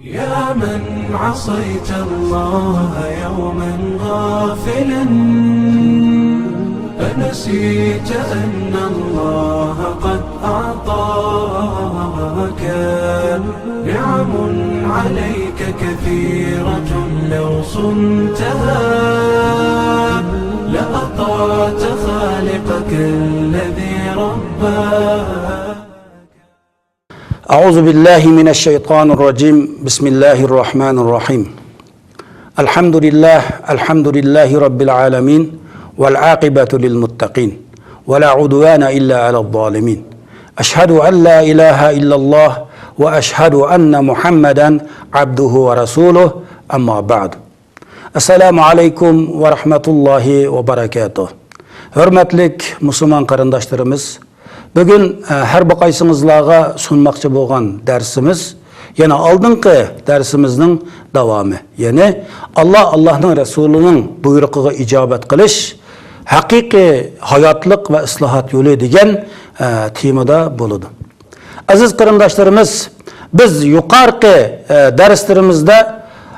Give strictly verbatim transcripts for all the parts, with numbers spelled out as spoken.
يا من عصيت الله يوما غافلا، أنسيت أن الله قد أعطاك نعم عليك كثيرة، لو صنتها لأطعت خالقك الذي رباك. أعوذ بالله من الشيطان الرجيم. بسم الله الرحمن الرحيم. الحمد لله، الحمد لله رب العالمين، والعاقبة للمتقين، ولا عدوان إلا على الظالمين. أشهد أن لا إله إلا الله، وأشهد أن محمدا عبده ورسوله، أما بعد. Ассаламу алейкум ва рахматуллахи ва баракатух. Hörmetlik musulman qarindaşlarımız, bugün, e, her bir qaysıńızlarğa sunmaqçı bolğan dersimiz, yana aldınqı dersimizniñ davamı. Yani Allah, Allah'nıñ Resulüniñ buyruqığa icabet qılış, haqiqiy hayatlıq ve ıslahat yolu degen, e, temada boladı. Aziz qarindaşlarımız, biz yuqarqı, e, derslerimizde,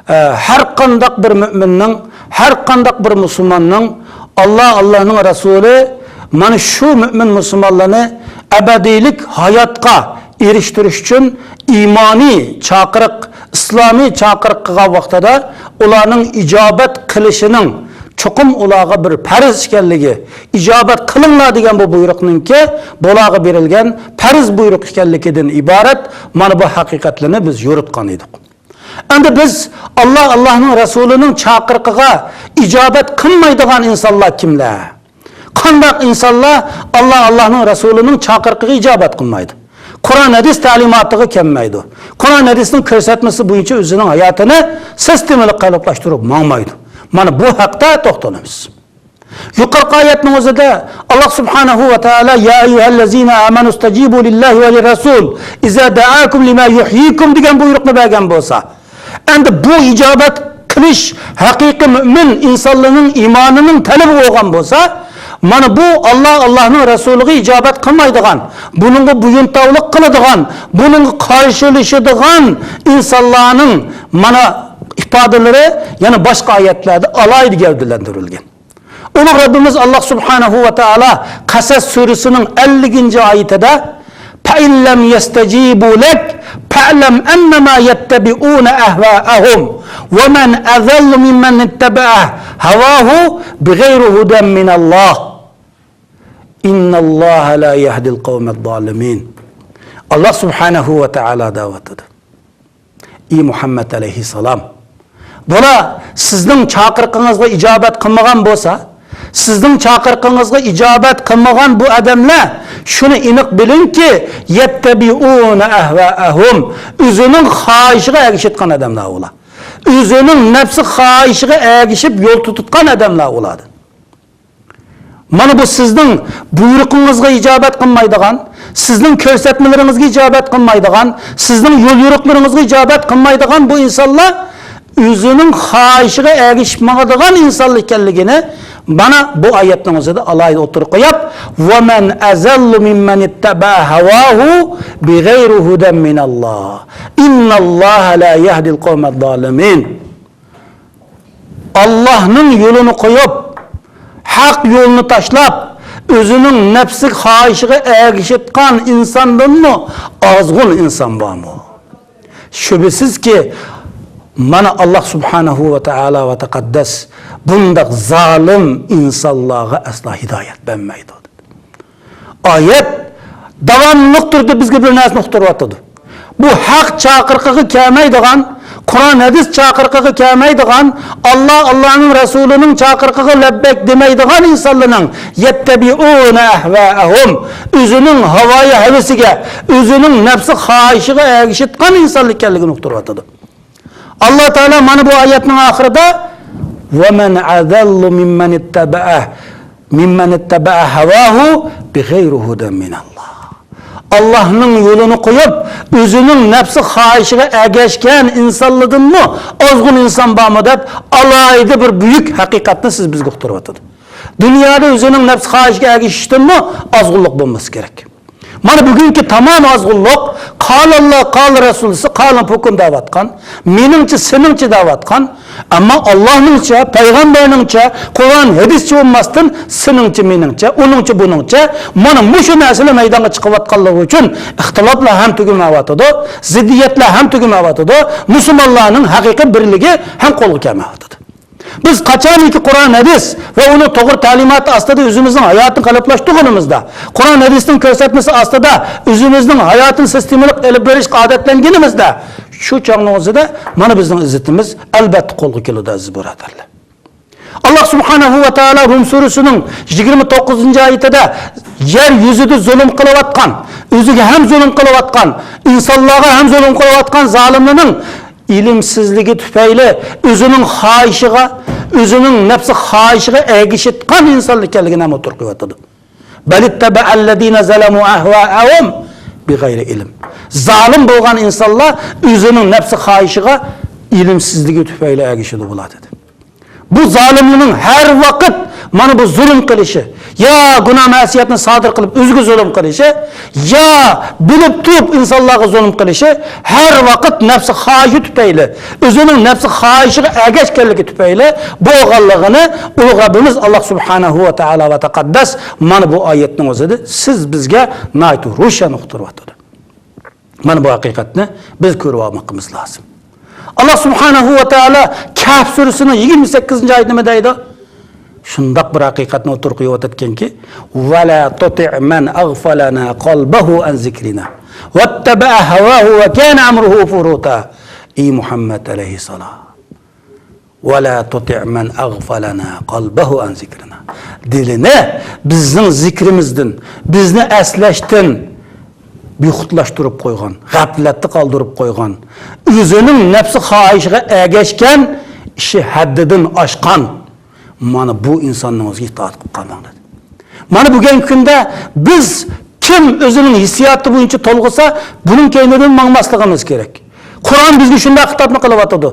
e, her qandaq bir müminniñ, her qandaq bir musulmannıñ Allah, Allah'nıñ Resulü mana şu mümin musulmanlarnı ebediylik hayatqa eriştiriş içün imaniy çaqırıq, islomiy chaqiriq qilgan vaqtida ularning ijobat qilishiniñ chuqum ularga bir farz ekanligi, ijobat qilinglar degan bu buyruqningki bularga berilgan farz buyruq ekanligidan iborat mana bu haqiqatlarni biz yoritgan edik. Endi biz Alloh, Allohning Rasulining chaqiriqiga ijobat qilmaydigan insonlar kimlar? Qandaq insonlar Alloh, Allohning Rasulining chaqiriqiga ijobat qilmaydi? Qur'on, hadis ta'limotiga kelmaydi. Qur'on, hadisning ko'rsatmasi bo'yicha o'zining hayotini sistemali qaliplashtirib mangmaydi. Mana bu haqda to'xtalamiz. Yuqorqi oyatning o'zida Alloh subhanahu va taolo: "Ya ayyuhallazina amanu stajibu lillahi va lirrasul iza da'akum lima yuhyikum", degan buyruqni bergan bo'lsa, endi bu ijobat qilish haqiqiy mo'min insonlarning iymonining talabi bo'lgan bo'lsa, mana bu Alloh, Allohning Rasuliga ijobat qilmaydigan, buningga bo'yintovlik qiladigan, buningga qarshilashadigan insonlarning mana ifodalari yana boshqa oyatlarda alohida gavdalantirilgan. Ulug' Rabbimiz Alloh subhanahu va taolo Qasas surasining elliginchi oyatida: "Fa in lam yastajibu lak fa'lam annama yattabi'una ahwa'ahum wa man adallu mimman ittaba'a hawahu bighayri hudan minalloh. Innalloha la yahdil qawmad dolimin." Alloh subhanahu va taolo da'vat etadi. Ey Muhammad alayhissalom, bular sizning chaqiriqingizga ijobat qilmagan bo'lsa, sizning chaqiriqingizga ijobat qilmagan bu odamlar shuni aniq bilingki, yattabi'una ahwa'ahum, o'zining xohishiga ergashayotgan odamlar ular. O'zining nafsi xohishiga ergashib yo'l tutayotgan odamlar ular. Mana bu sizning buyruqingizga ijobat qilmaydigan, sizning ko'rsatmalaringizga ijobat qilmaydigan, sizning yo'l yo'riqlaringizga ijobat qilmaydigan bu insonlar o'zining xohishiga ergashib mangadigan insonlar ekanligini mana bu oyatning o'zida alohida o'tirib qo'yib, "Va man azallu mimman ittaba hawahu bighayri hudan minalloh. Innalloha la yahdil qawmad dolimin." Allohning yo'lini qo'yib, haq yo'lni tashlab, o'zining nafsi xohishiga ergashayotgan insondanmi ozg'un inson bormi? Shubhisizki, mana Alloh subhanahu va taolo va taqaddas bundoq zolim insonlarga aslo hidoyat bermaydi. Oyat davomli turda bizga bir narsani uqtiryotidi. Bu haq chaqiriqiga kelmaydigan, Qur'on, hadis chaqiriqiga kelmaydigan, Alloh, Allohning Rasulining chaqiriqiga labbak demaydigan insonlarning yattabi'una ahwaahum, o'zining havoyi havasiga, o'zining nafsi xohishiga ergashayotgan insonlar ekanligini uqtiryotidi. Alloh taolo mana bu oyatning oxirida: "Va man adallu mimman ittaba'a, mimman ittaba'a hawahu bighayri hudan minalloh." Allohning yo'lini qo'yib, o'zining nafsi xohishiga ergashgan insonlardanmi ozg'un inson bormi deb alohida bir buyuk haqiqatni siz bizga uqtiryotidi. Dunyoda o'zining nafsi xohishiga ergashishdanmi ozg'unlik bo'lmasa kerak. مانا بۈگۈنكى تامام ئازغۇنلۇق قالاللا قال رەسۇل دېسە، قالىن پۇكۇم دەۋاتقان، مېنىڭچە، سېنىڭچە دەۋاتقان، ئەمما ئاللانىڭچە، پەيغەمبەرنىڭچە، قۇرئان، ھەدىسچە بولماستىن، سېنىڭچە، مېنىڭچە، ئۇنىڭچە، بۇنىڭچە، مانا مۇشۇ نەرسىلەر مەيدانغا چىقىۋاتقانلىقى ئۈچۈن ئىختىلاپلار ھەم تۈگىمەيۋاتىدۇ، زىددىيەتلەر ھەم تۈگىمەيۋاتىدۇ، مۇسۇلمانلارنىڭ ھەقىقىي بىرلىكى ھەم قولغا كەلمەيۋاتىدۇ. بىز قاچانكى قۇرئان، ھەدىس ۋە ئۇنىڭ توغرا تەلىماتى ئاستىدا ئۆزىمىزنىڭ ھاياتىنى قېلىپلاشتۇرغىنىمىزدا، قۇرئان، ھەدىسنىڭ كۆرسەتمىسى ئاستىدا ئۆزىمىزنىڭ ھاياتىنى سىستېمىلىق ئېلىپ بېرىشقا ئادەتلەنگىنىمىزدە، شۇ چاغنىڭ ئۆزىدە مانا بىزنىڭ ئىززىتىمىز ئەلبەتتە قولغا كېلىدۇ، ئەزىز بۇرادەرلەر. ئاللا سۇبھانەھۇ ۋە تائالا رۇم سۈرىسىنىڭ يىگىرمە توققۇزىنچى ئايىتىدە يەر يۈزىدە زۇلۇم قىلىۋاتقان، ئۆزىگە ھەم زۇلۇم قىلىۋاتقان، ئىنسانلارغا ھەم زۇلۇم قىلىۋاتقان زالىملارنىڭ ئىلىمسىزلىكى تۈپەيلى ئۆزىنىڭ خاھىشىغا، ئۆزىنىڭ نەپسى خاھىشىغا ئەگىشىدىغان ئىنسانلار ئىكەنلىكىنى ھەم ئوتتۇرىغا قويۇۋاتىدۇ. بەلىتتەبەئەللەزىنە زەلەمۇ ئەھۋائەھۇم بىغەيرى ئىلم. زالىم بولغان ئىنسانلار ئۆزىنىڭ نەپسى خاھىشىغا ئىلىمسىزلىكى تۈپەيلى ئەگىشىدۇ بۇلار، دېدى. بۇ زالىملارنىڭ ھەر ۋاقىت مانا بۇ زۇلۇم قىلىشى، يا گۇناھ مەسىيەتنى سادىر قىلىپ ئۆزىگە زۇلۇم قىلىشى، يا بىلىپ تۇرۇپ ئىنسانلارغا زۇلۇم قىلىشى، ھەر ۋاقىت نەپسى خاھىشى تۈپەيلى، ئۆزىنىڭ نەپسى خاھىشىغا ئەگەشكەنلىكى تۈپەيلى بولغانلىقىنى ئۇلۇغ رەببىمىز ئاللا سۇبھانەھۇ ۋە تائالا ۋە تەقەددەس مانا بۇ ئايەتنىڭ ئۆزىدە سىز بىزگە ناھايىتى روشەن ئۇقتۇرۇۋاتىدۇ. مانا بۇ ھەقىقەتنى بىز كۆرۈۋالماقىمىز لازىم. ئاللا سۇبھانەھۇ ۋە تائالا كەھف سۈرىسىنىڭ يىگىرمە سەككىزىنچى ئايىتى نېمە دەيدۇ؟ شۇنداق بىر ھەقىقەتنى ئوتتۇرىغا قويۇۋاتىدىكەنكى، ۋەلا تۇتىئ مەن ئەغفەلنا قەلبەھۇ ئەن زىكرىنا ۋەتتەبەئە ھەۋاھۇ ۋە كانە ئەمرۇھۇ فۇرۇتا. ئى مۇھەممەد ئەلەيھىسسالام. ۋەلا تۇتىئ مەن ئەغفەلنا قەلبەھۇ ئەن زىكرىنا. دىلىنى بىزنىڭ زىكرىمىزدىن، بىزنى ئەسلەشتىن بىخۇدلاشتۇرۇپ قويغان، غەپلەتتە قالدۇرۇپ قويغان، ئۆزىنىڭ نەپسى خاھىشىغا ئەگەشكەن، ئىشى ھەددىدىن ئاشقان، مانا بۇ ئىنساننىڭ ئۆزىگە ئىتائەت قىلىپ قالماڭ، دېدى. مانا بۈگۈنكى كۈندە بىز كىم ئۆزىنىڭ ھېسسىياتى بويىچە تولغىسا، بۇنىڭ كەينىدىن ماڭماسلىقىمىز كېرەك. قۇرئان بىزگە شۇنداق خىتابنى قىلىۋاتىدۇ.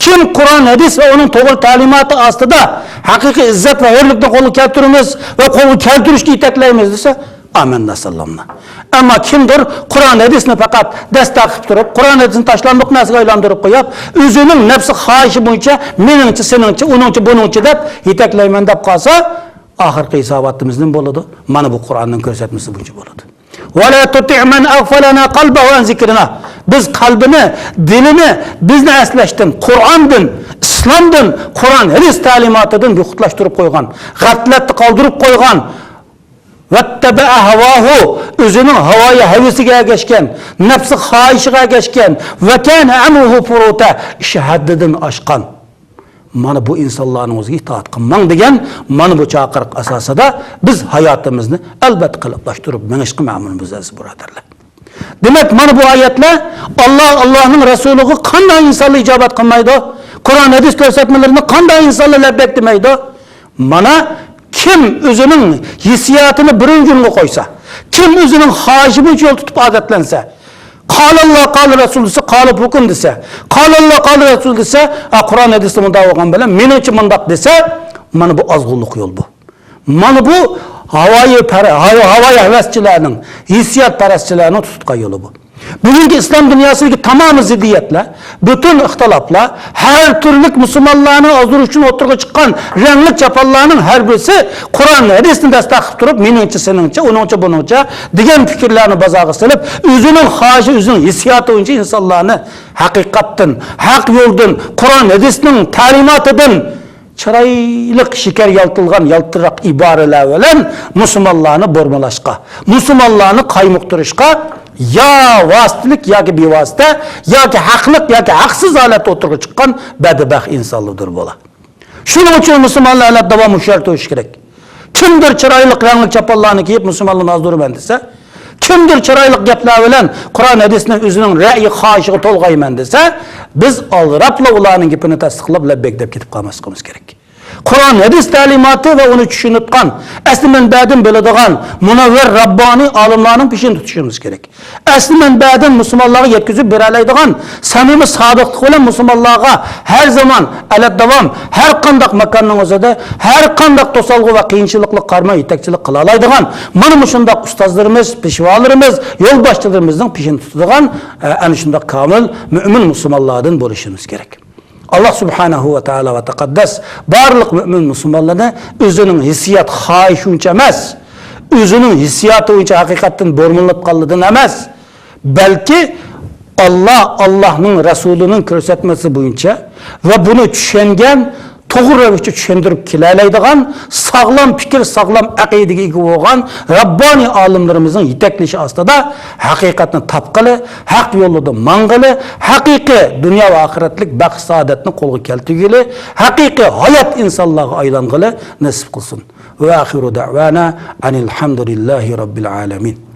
كىم قۇرئان، ھەدىس ۋە ئۇنىڭ توغرا تەلىماتى ئاستىدا ھەقىقىي ئىززەت ۋە ھۆرلۈكنى قولغا كەلتۈرىمىز ۋە قولغا كەلتۈرۈشكە يېتەكلەيمىز دېسە، ئامەننا ساللامنا. ئەمما كىمدۇر قۇرئان، ھەدىسنى پەقەت دەستە قىلىپ تۇرۇپ، قۇرئان، ھەدىسنى تاشلاندۇق نەرسىگە ئايلاندۇرۇپ قويۇپ، ئۆزىنىڭ نەپسى خاھىشى بويىچە مېنىڭچە، سېنىڭچە، ئۇنىڭچە، بۇنىڭچە دەپ يېتەكلەيمەن دەپ قالسا، ئاخىرقى ھېساباتىمىز نېمە بولىدۇ؟ مانا بۇ قۇرئاننىڭ كۆرسەتمىسى بويىچە بولىدۇ. ۋەلا تۇتىئ مەن ئەغفەلنا قەلبەھۇ ئەن زىكرىنا. بىز قەلبىنى، دىلىنى، بىزنى ئەسلەشتىن، قۇرئاندىن، ئىسلامدىن، قۇرئان، ھەدىس تەلىماتىدىن بىخۇدلاشتۇرۇپ قويغان، غەپلەتتە قالدۇرۇپ قويغان، ۋەتتەبەئە ھەۋاھۇ، ئۆزىنىڭ ھاۋايى ھەۋىسىگە ئەگەشكەن، نەپسى خاھىشىغا ئەگەشكەن، ۋە كانە ئەمرۇھۇ فۇرۇتا، ئىشى ھەددىدىن ئاشقان. مانا بۇ ئىنسانلارنىڭ ئۆزىگە ئىتائەت قىلماڭ دېگەن مانا بۇ چاقىرىق ئاساسىدا بىز ھاياتىمىزنى ئەلۋەتتە قېلىپلاشتۇرۇپ مېڭىشقا مەمۇرمىز، ئەزىز بۇرادەرلەر. دېمەك، مانا بۇ ئايەتلەر ئاللا، ئاللانىڭ رەسۇلىغا قانداق ئىنسانلار ئىجابەت قىلمايدۇ؟ قۇرئان، ھەدىس كۆرسەتمىلىرىنى قانداق ئىنسانلار لەببەك دېمەيدۇ؟ مانا كىم ئۆزىنىڭ ھېسسىياتىنى بىرىنچى ئورۇنغا قويسا، كىم ئۆزىنىڭ خاھىشى بويىچە يول تۇتۇپ ئادەتلەنسە، قالاللا قال رەسۇل دېسە، قالىن پۇكۇم دېسە، قالاللا قال رەسۇل دېسە، ئا، قۇرئان، ھەدىستە مۇنداق بولغان بىلەن مېنىڭچە مۇنداق دېسە، مانا بۇ ئازغۇنلۇق يول بۇ. مانا بۇ ھاۋايى پەر-، ھاۋا-، ھاۋايى ھەۋەسچىلەرنىڭ، ھېسسىياتپەرەسچىلەرنىڭ تۇتقان يولى بۇ. بۈگۈنكى ئىسلام دۇنياسىدىكى تامامى زىددىيەتلەر، پۈتۈن ئىختىلاپلار، ھەر تۈرلۈك مۇسۇلمانلارنى ئازدۇرۇش ئۈچۈن ئوتتۇرىغا چىققان رەڭلىك چاپانلارنىڭ ھەر بىرسى قۇرئان، ھەدىسنى دەستە قىلىپ تۇرۇپ، مېنىڭچە، سېنىڭچە، ئۇنىڭچە، بۇنىڭچە دېگەن پىكىرلەرنى بازارغا سېلىپ، ئۆزىنىڭ خاھىشى، ئۆزىنىڭ ھېسسىياتى بويىچە ئىنسانلارنى ھەقىقەتتىن، ھەق يولدىن، قۇرئان، ھەدىسنىڭ تەلىماتىدىن، چىرايلىق شېكەر يالتىلغان يالتىراق ئىبارىلەر بىلەن مۇسۇلمانلارنى بۇرمىلاشقا، مۇسۇلمانلارنى قايمۇقتۇرۇشقا يا ۋاسىتىلىك ياكى بىۋاسىتە، ياكى ھەقلىق ياكى ھەقسىز ھالەتتە ئوتتۇرىغا چىققان بەدبەخت ئىنسانلاردۇر بۇلار. شۇنىڭ ئۈچۈن مۇسۇلمانلار ئەلەپ داۋام ھوشيار تۇرۇشى كېرەك. كىمدۇر چىرايلىق رەڭلىك چاپانلارنى كىيىپ مۇسۇلمانلارنى ئازدۇرىمەن دېسە، كىمدۇر چىرايلىق گەپلەر بىلەن قۇرئان، ھەدىسنى ئۆزىنىڭ رەئيى، خاھىشىغا تولغايمەن دېسە، بىز ئالدىراپلا ئۇلارنىڭ گېپىنى تەستىقلاپ لەببەك دەپ كېتىپ قالماسلىقىمىز كېرەك. قۇرئان، ھەدىس تەلىماتى ۋە ئۇنى چۈشىنىدىغان، ئەسلى مەنبەدىن بىلىدىغان مۇنەۋۋەر رەببانىي ئالىملارنىڭ پېشىنى تۇتۇشىمىز كېرەك. ئەسلى مەنبەدىن مۇسۇلمانلارغا يەتكۈزۈپ بېرەلەيدىغان، سەمىمىي سادىقلىق بىلەن مۇسۇلمانلارغا ھەر زامان، ئەلەت داۋام، ھەر قانداق ماكاننىڭ ئۆزىدە، ھەر قانداق توسالغۇ ۋە قىيىنچىلىققا قارىماي يېتەكچىلىك قىلالايدىغان مانا مۇشۇنداق ئۇستازلىرىمىز، پېشۋالىرىمىز، يولباشچىلىرىمىزنىڭ پېشىنى تۇتىدىغان، ئە، ئەنە شۇنداق كامىل مۆمىن مۇسۇلمانلاردىن بولۇشىمىز كېرەك. ئاللا سۇبھانەھۇ ۋە تائالا ۋە تەقەددەس بارلىق مۆمىن مۇسۇلمانلارنى ئۆزىنىڭ ھېسسىيات خاھىشى بويىچە ئەمەس، ئۆزىنىڭ ھېسسىياتى بويىچە ھەقىقەتتىن بۇرمىلىنىپ قالغىنىدىن ئەمەس، بەلكى ئاللا، ئاللانىڭ رەسۇلىنىڭ كۆرسەتمىسى بويىچە ۋە بۇنى چۈشەنگەن، توغرا رەۋىشتە چۈشەندۈرۈپ كېلەلەيدىغان، ساغلام پىكىر، ساغلام ئەقىدىگە ئىگە بولغان رەببانىي ئالىملىرىمىزنىڭ يېتەكلىشى ئاستىدا ھەقىقەتنى تاپقىلى، ھەق يولىدا ماڭغىلى، ھەقىقىي دۇنيا ۋە ئاخىرەتلىك بەخت-سائادەتنى قولغا كەلتۈرگىلى، ھەقىقىي ھايات ئىنسانلارغا ئايلانغىلى نېسىپ قىلسۇن. ۋە ئاخىرۇ دەئۋانا ئەنىل ھەمدۇلىللاھى رەببىل ئالەمىن.